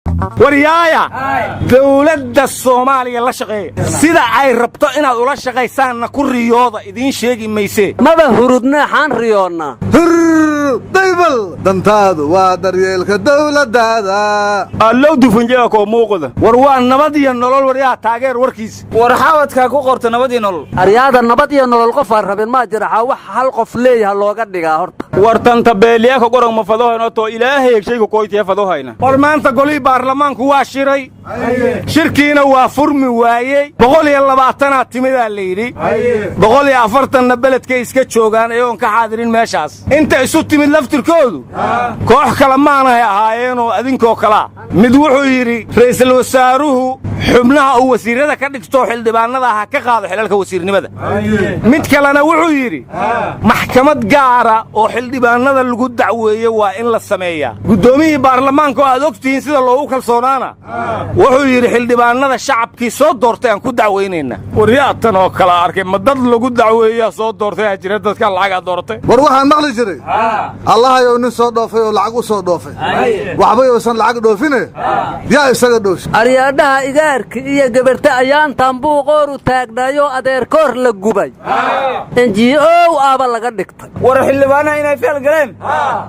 Waryaaya, dowladda Soomaaliya la shaqeeya. Sida ay rabto inaad ula shaqaysaanna ku riyooda, idiin sheegi maysee. Maba hurudneexaan riyoonnaa. Hur daybal, dantaadu waa daryeelka dawladdaada. Allow dufunjeega koo muuqda. War waa nabad iyo nolol. Waryaa, taageer warkiisa. War xawadkaa ku qorta nabad iyo nolol. Aryaada, nabad iyo nolol qofaan rabin maa jira. Wax hal qof leeyaha looga dhigaa horta. War tantabeeliya ka qoran ma fadohayno, too Ilaahay hegshayka koytiya fadohayna. War maanta golihii baarlamaanku waa shiray, shirkiina waa furmi waayey. 120-aa timidaa la yidhi, 140-na beledkay iska joogaan iyagoon ka xaadirin meeshaas. Inta isu timid laftirkoodu koox kale maanahay ahaayeenoo adinkoo kalaa. Mid wuxuu yidhi ra'iisul wasaaruhu xubnaha uu wasiirrada ka dhigtoo xildhibaannada ha ka qaado xilalka wasiirnimada. Mid kalena wuxuu yidhi maxkamad gaara oo xildhibaannada lagu dacweeyo waa in la sameeyaa. Guddoomiyihii baarlamaanka oo aad og tihiin sida loogu kalsoonaana wuxuu yidhi xildhibaannada shacabkii soo doortay aan ku dacwaynayna. Waryaatan oo kala arkay, ma dad lagu dacweeyaa soo doortay aa jira dadka lacagaa dooratay? War waxaan maqli jiray, Allahayow nin soo dhoofay oo lacag u soo dhoofay, waxba yousan lacag dhoofine, yaa isaga dhoofshay. Aryaadhaha, igaarka iyo gabarta ayaantan buuqooru taagnaayoo adeerkoor la gubay NGO aaba laga dhigtay. War xildhibaanaha inay feel galeen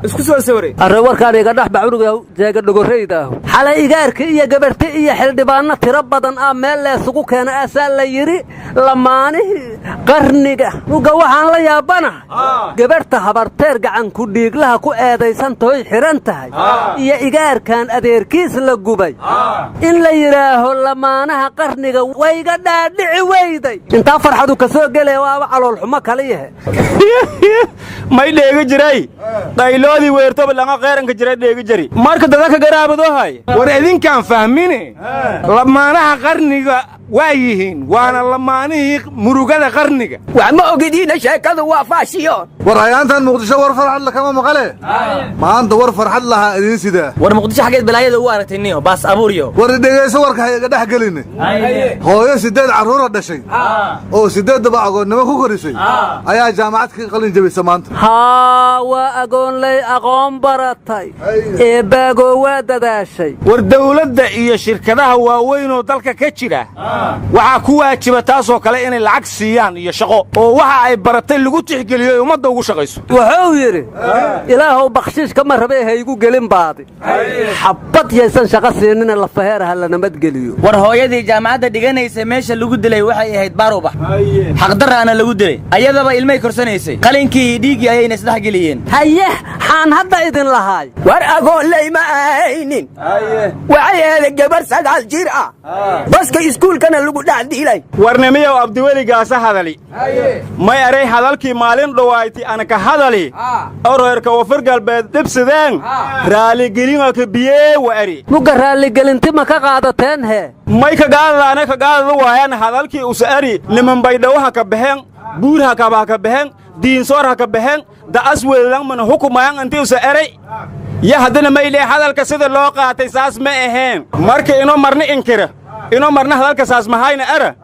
isku soo sawiray. Arre, warkaan iga dhex bacunuga jeega dhogorrayda ahu. Xalay igaarka iyo gabarta iyo xildhibaanno tiro badan ah meel leesugu keena asaa la yidhi lamaanihii qarniga. Uga waxaan la yaabanahay gabarhta habarteer gacanku dhiiglaha ku eedaysantahoy xidhan tahay iyo igaarkan adeerkiis la gubay in la yidhaaho lamaanaha qarniga wayga dhaadhici weyday. Intaa farxadu ka soo gelaya waaba caloolxumo kala yahe. May dheegi jiray dhayloodii weertoba langa qeeranka jiray dheegi jari marka dadaka garaabadohay. War idinkaan fahmine, lamaanaha qarniga waa yihiin, waana lamaanihii murugada qarniga. Wax ma ogidiina, sheekadu waa faashiyoon. War hayaantan Muqdisho war farxad la kama maqale, maanta war farxad lahaa idiin sidaa. War Muqdisho xaggeed balaayada ugu aragtay niyo baas abuuryo? War dhegayso, warka ha iga dhex geline. Hooyo siddeed carruura dhashay oo siddeeddaba agoonnimo ku korisay ayaa jaamacad ka qalin jabisa maanta. Haa, waa agoonlay aqoon baratay, eebbaagoo waa dadaashay. War dawladda iyo shirkadaha waaweyn oo dalka ka jira waxaa ku waajiba taasoo kale inay lacag siiyaan iyo shaqo, oo waxa ay baratay lagu tixgeliyo ay ummadda ugu shaqayso. Wuxuu yidhi, Ilaahow bakhshiish kama rabee ha igu gelin baadi. Xabbad yaysan shaqo siinina, lafaheer ha la nabadgeliyo. War hooyadii jaamacadda dhiganaysay meesha lagu dilay waxay ahayd Baarubax, xaqdarraana lagu dilay. Ayadaba ilmay korsanaysay, qalinkii iyo dhiiggii ayayna isdhex geliyeen. Haye, xaan hadda idin lahaay. War agoonley ma ahaynin, waxay ahayd gabar 9 jir ah, baska iskuulkana lagu dhex dilay. Warnimiyow, Abdiweligaasa hadali may eray hadalkii maalin dhowayti anka hadali oo reerka Wafir Galbeed dhibsideen raaligelinga ka biyee wa eri. Mugga raalligelinti ma ka qaadateen hee? May kagaadadaana kagaadada waayaan hadalkii usa eri. Niman Baydhawo ha ka baxeen, Buur hakaba ha ka baxeen, Diinsoor ha ka baxeen, da'as weelan mana hukumayan intii usa eray ya haddana mayle hadalka sida loo qaatay saas ma aheen. Marka inoo marna inkira, inoo marna hadalka saas mahayna era,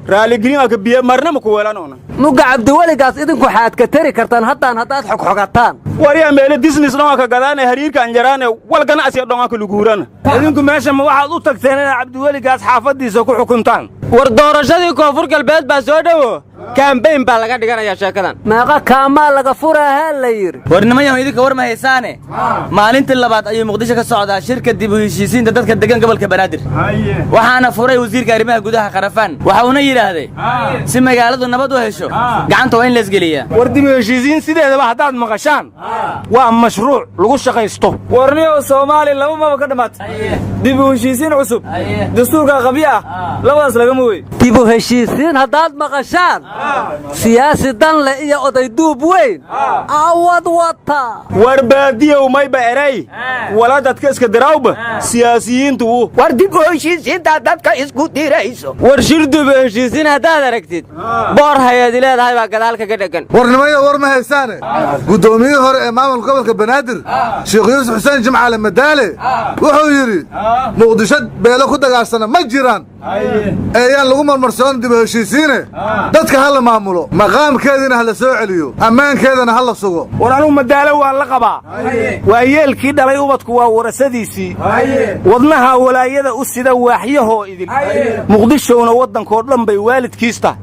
raaligelin ka biye marna ma ku weelanoona. Mugga Cabdiweligaas idinku xaad ka teri kartaan haddaan haddaad xogxogataan. Waryaa, meele disnis dhonga ka gadaane, hariirka anjaraane, wal ganacsiga dhonga ka luguurana. Idinku meesha ma waxaad u tagteen inaad Cabdiweligaas xaafaddiisa ku xukuntaan? War doorashadii Koonfur Galbeed baa soo dhowo, kaambayn baa laga dhiganayaa sheekadan. Meeqa kaamaa laga furaahaa la yidhi? War nimanyahu, idinka war ma haysaane, maalintii labaad ayuu Muqdisho ka socdaa shirka dib u heshiisiinta dadka degan gobolka Banaadir. Waxaana furay wasiirka arrimaha gudaha Kharafaan. Waxa uuna yidhaahday si magaaladu nabad u hesho gacanta waa in laisgeliyaa. War dib u heshiisiin sideedaba haddaad maqashaan waa mashruuc lagu shaqaysto. Warniyow, Soomaali laba maba ka dhammaatay: dib u heshiisiin cusub, dastuurka qabyo ah, labadaas lagama wey. Dib u heshiisiin haddaad maqashaan, siyaasi danle iyo oday duub weyn awad wata. War baadiyow mayba eray wala dadka iska dirawba siyaasiyiintu u. War dib u heshiisiintaa dadka isku dirayso. War shir dib u heshiisiin haddaad aragtid, boor hayaadi leedahay baa gadaal kaga dheggan. War nimayo, war ma haysaane, guddoomiyihii hore ee maamulka gobolka Banaadir, Sheekh Yuusuf Xuseen Jimcaale Madaale, wuxuu yidhi Muqdisho beelo ku dagaalsana ma jiraan. Eeyaan lagu marmarsoon dib u heshiisiine, dadka ha la maamulo, maqaamkeediina ha la soo celiyo, ammaankeedana ha la sugo. War anugu madaalo waan la qabaa. Waa yeelkii dhalay ubadku waa warasadiisii, wadnaha walaayada u sida waaxyahoo idin. Muqdishowna waddankoo dhan bay waalidkiis tahay.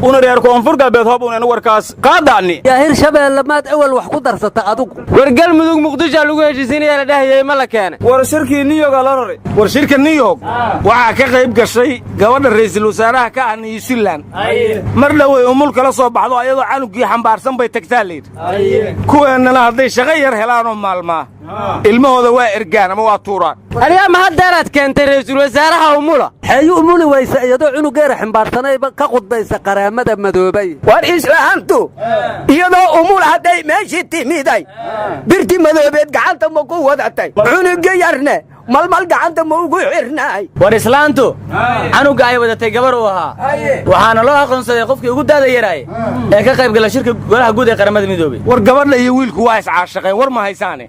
Una reer Koonfur Galbeed hoob unan warkaas qaadaani. Yaa Hir Shabeelle, maad awal wax ku darsata adigu? War Galmudug Muqdishaa lagu heshiisiinaya la dhahayay, ma la keenay? War shirkii New York la raray. War shirka New York waxaa ka qayb gashay gabadha ra'iisul wasaaraha ka ah New Zealand. Mar dhowey umul kala soo baxdo, ayadoo canugii xambaarsan bay tagtaa layidhi. Kuweennana hadday shaqo yar helaanoo maalmaa, ilmahooda waa ergaan ama waa tuuraan. Aryaa, ma haddeeraad keentay ra'iisul wasaaraha umula? Xeeyu umuli waysa iyadoo cunugeera ximbaarsanayba ka khudbaysa Qaraamada Madoobay? War islaantu iyadoo umul hadday meeshii timiday, birti madoobeed gacanta ma ku wadatay? Cunuga yarne malmal gacanta ma ugu xirnaay? War islaantu canuga ay wadatay gabar uu ahaa, waxaana loo aqoonsaday qofkii ugu daada yaraay ee ka qayb gala shirka Golaha Guud ee Qaramada Midoobey. War gabadha iyo wiilku waa iscaashaqeen, war ma haysaane?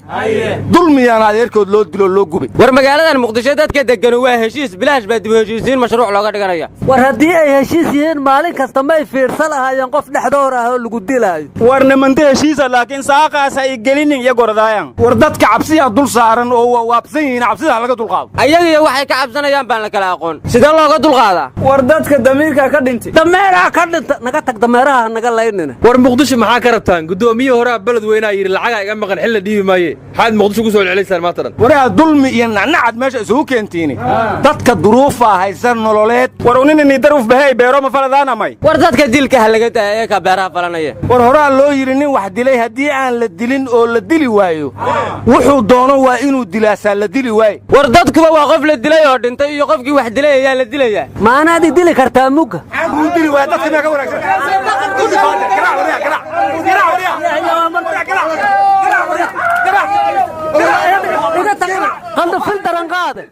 Dulmiyaana adeerkood loo diloo loo gubay. War magaaladan Muqdisho dadka deganu waa heshiis, bilaash baa dib u heshiisiin mashruuc looga dhiganaya. War haddii ay heshiis yihiin, maalin kasta may fiirsan lahaayeen qof dhexdoor ah oo lagu dilaayo? War nimanta heshiisa, laakiin saaqaas ay gelinin iyo gordaayan. War dadka cabsiyaa dul saaran oo waa waabsan yihiin, cabsida ha laga dulqaado. Ayagiyo waxay ka cabsanayaan baan la kala aqoon, sidee looga dulqaadaa? War dadka damiirka ka dhintay. Dameeraha ka dhinta, naga tag, dameeraha ha naga laynina. War Muqdisho maxaa ka rabtaan? Guddoomiye horaa Beledweynaa yidhi lacagaa iga maqan, xil la dhiibi maaye. Maxaad Muqdisho ku soo celceliysaan maanta dhan? Waraha dulmi iyo nacnacad meesha isugu keentiini, dadka duruufaa haysa nololeed. War uninini daruf bahey beero ma faladaanamay. War dadka dilka ha laga daaya ee ka beeraha falanaya. War horaa loo yidhi nin wax dilay haddii aan la dilin oo la dili waayo, wuxuu doono waa inuu dilaasaa la dili waaye. War dadkuba waa qof la dilay oo dhintay iyo qofkii wax dilay ayaa la dilayaa. Maanaad i dili kartaa mugga? Wuu dili waaya dadka miyaa ka wanaagsan? Garaac waryaa, garaac. Garaac waryaa. Garaac, garaac. Garaac waryaa. Garaac. Iga tag, qandhafil daran qaade.